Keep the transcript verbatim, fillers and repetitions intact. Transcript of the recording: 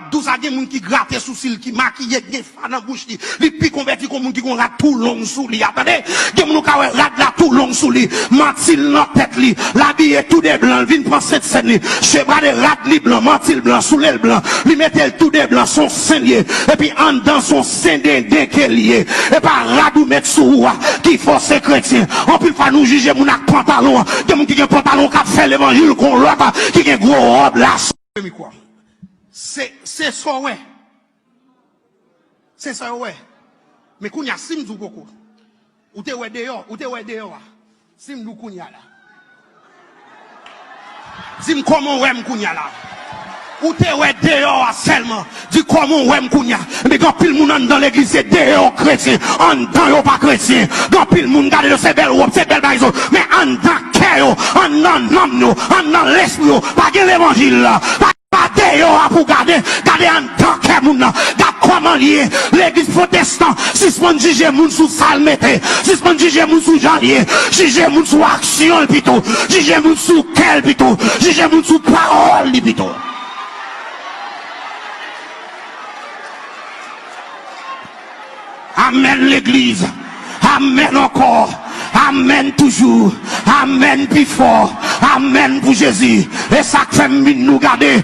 Tou sa gen moun ki grate sousi l, ki makiye, ki gen fa nan bouch li. Li pi konvèti kon moun ki gon rad tou long sou li a. Tande, gen moun ou ka wè rad la tou long sou li. Manti l nan tèt li. L abiye tou de blan. L vin pran Sentsèn li. Chevre de rad li blan, manti l blan, soulye l blan. Li mete l tou de blan, se yon sen l ye. Epi anndan se yon sen denden ke l ye. E pa rad ou met sou ou a ki fè w se kretyen. Anpil fwa nou jije moun ak pantalon an. Gen moun ki gen pantalon k ap fè levanjil, gon lòt ki gen gwo wòb la. Mikwo. Se, se sa w wè. Se sa yo wè. Men kounye a, si m di w koko, ou te wè deyò, ou te wè deyò a. Si m di w kounye a la. Di m kòman w wè m kounye a la. Ou te wè deyò a sèlman. Di kòman w wè m kounye a. Men gen anpil moun anndan legliz, se deyò kretyen. Anndan yo pa kretyen. Gen anpil moun gade yo, se bèl wòb, se bèl bagay yo. Men anndan kè yo, anndan nanm yo, anndan lespri yo, pa gen levanjil la. Pa Pa deyò a pou gade, gade anndan kè moun nan. Gad kòman l ye. Legliz pwotestan, sispann jije moun sou sa l mete. Sispann jije moun sou jan l ye. Jije moun sou aksyon l pito. Jije moun sou kè l pito. Jije moun sou pawòl li pito. Amèn, legliz. Amèn ankò. Amèn toujou. Amèn pi fò. Amèn pou Jezi. E sa k fè m vin nou gade.